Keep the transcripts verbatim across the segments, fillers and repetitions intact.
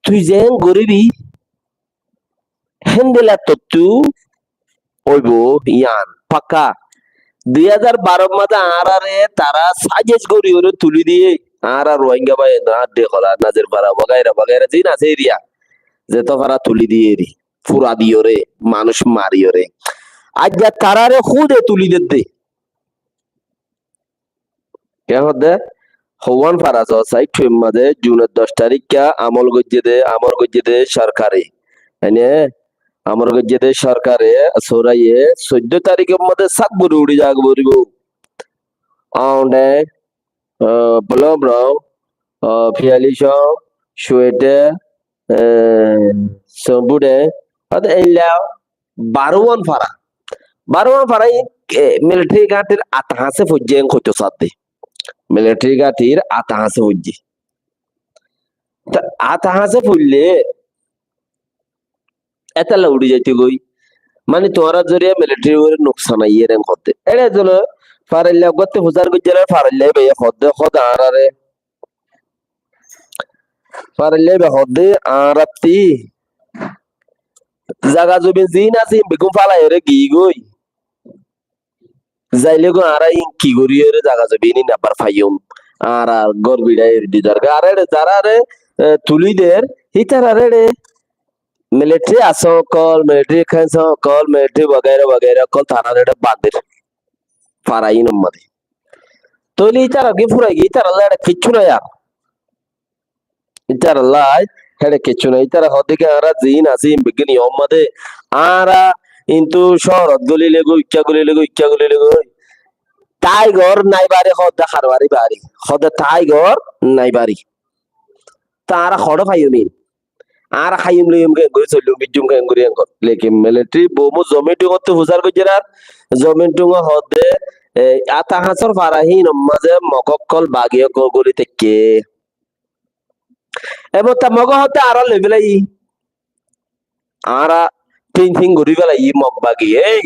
tui zeén goríbi, héndilla tottú óibo, yián fakka. Dui házar baró mazé añáráre tará sázic goríyoré tulí diyé, añára Ruáingga bái, añár de hola, Nazirfara, wagaira wagaira, ziín asé eriya, zeto fara tulí diyé eri, fura diyoré, manúic mariyoré. Aijja taráre húde tulí dedde. Ke hoódde? Houwán fara soó saitthúem mazé, junor doc taríkka amol goijjé dé, amol goijjé dé sorkare. Ene amol goijjé dé sorkare, sóraye, soiddó taríkor mazé sák gorí uçí zagói foribó. Aunde, ah, Bolom Rong, ah, Fiyali Song, Suete, eh, Sombude, ade eilla barówan fara. Barówan fara í, eh, militari gáñtir ata hañsé foijjé en hoitó saádde. Militari gáñtir ata hañsé foijjé. Tá ata hañsé foillé étalla uçí zaitó goi. Mani tuáñrar zoriya militari uore nuksan aiyér en hoódde. Éçe zone farailla uggúatte fusár goijjé, farailla íbaye hoódde, hoódde añáráre. Farailla íba hoódde añárátti zaga zobin ziín asé, ín beggún fálaiyoré giyí goi. Zaile goi añára ín ki goríyoré zaga zobin ín abbar faiyum. Añára gór biçá eri di zargói. Ar éçe zaráre, eh, tulí der, hítarar éçe militari asó ókkol, militari ekkáin só ókkol, militari wagaira wagaira ókkol, tarar éçe badir. Fara ínor mazé. Tóile ítarar ki furai giyé, ítarallá éçe kiccú nái ar. Ítarallá héçe kiccú nái. Ítara hoódde ki añára ziín así, ín beggín yó mazé, añára kintu cóorot gólile goi, ikká gólile goi, ikká gólile goi. Tái gór nái bari hoódde, har bari bari. Hoódde tái gór nái bari. Tá añára hoçé faiyum ín? Añára háiyum loiyum keéngorí, soillum bijjum keéngorí en hoór. Lekin militari boumot zomin thúñottú fusár goijjé ar, zomin thúño hoódde, e, ata hañsór fara híinor mazé mog ókkol, bagi ókkol góli táikke. Ebbe tá mog hoódde añára loi félaiyí. Añára tin tin gorí félaiyí mog bagi. Ei,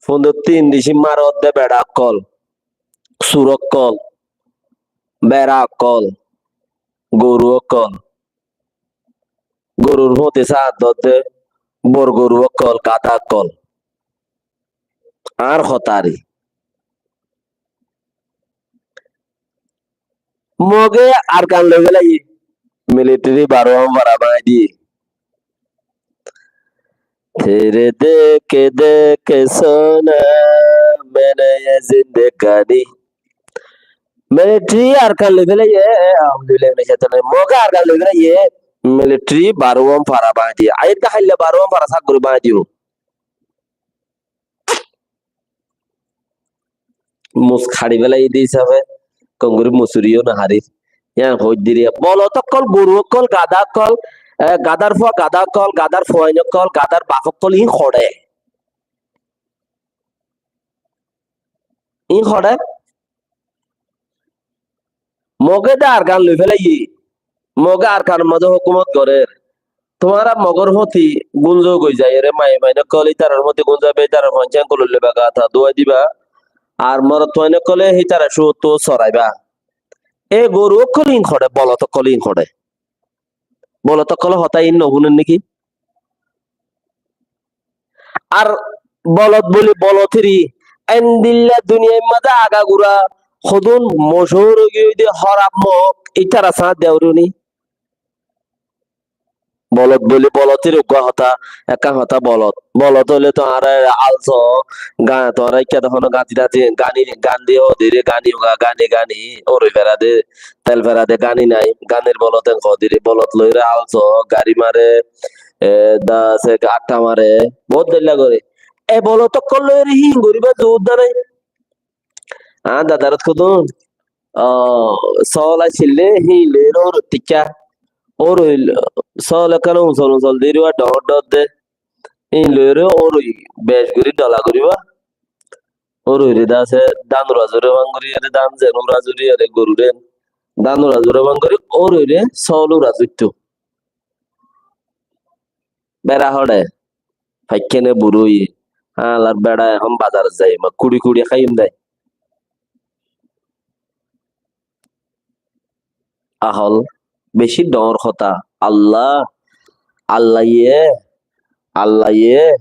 fúndottú tin dicín mare hoódde beça ókkol, sur ókkol, bera ókkol, goru ókkol. Gorur fúti sáñt dódde, bor goru ókkol, gáda ókkol. Añár hotá eri. Moge Arkan loi félaiyé, militari baruwán fara báñgi diyé. تیرے دیکھ کے دیکھ کے سونا میں نے یہ زندگانی. Militari Arkan loi félaiyé, e, e, auzubillahi minash shaitanir rajim. Moge Arkan loi félaiyé, militari baruwán fara báñgi diyé. Aiyér de háilla baruwán fara sák gorí báñgi diyé. Mus haçi félaiyé de hísafe, kongori musuri yó no harir. Yián hoóidde eri. Bolot ókkol, goru ókkol, gada ókkol, e, gadar fua gada ókkol, gadar fuain ókkol, gadar baf ókkol, iín hoçé? Iín hoçé? Moge de Arkan loi félaiyé. Moge Arkanor mazé hókumot gorér. Tuáñra mogor fúti gúnzo goi zaiyóre, maiyafuain ókkol ítarar fúti gúnzaiba, ítarar fuain céngol óile bagata duwai diba. Ar morotfuain ókkole hítara cúottu soraiba. E goru ókkol iín hoçé, bolot ókkol iín hoçé? Bolot ókkolor hotá iín nofúner néki? Ar bolot buli bolot eri, endilla duniyair mazé agagura hodún mochúr óigiyoi de hóraf mog, ítara sáñt de uçúni. Bolot buli bolot eri uggúa hotá, ekkán hotá bolot. Bolot óile to añára also, ga-, tuáñra ikká de hono gandi, gandi, gandi, gandi ó diri, gandi uga, gandi, gandi, óroi fera de, tel fera de gani nai, ganir bolot en hoó diri, bolot loire also, gari mare, e, da se atta mare, bout dhoilla gore. E bolot ókkol loire híin goribar zuhudda nai. Añár dadar ot hodún, o, sóol accíl de, híin loire óroi tikká, óroi, sóol ekkán usol usol diri, uwa dhoóñr dhoóñr de, híin loire óroi bec gori dhola goriba. Óroire de asé, dán ura zure fán gorí, ere dán zen ura zuri, ere gorure dán ura zure fán gorí, óroire sóol ura zuitto. Bera hoçé, faikkáne burú óiye, añálar bera ehón bazarot zaiyum, kuçi kuçi háiyum dé. Ahól, bicí dhoóñr hotá. Allah, Allaye, Allaye,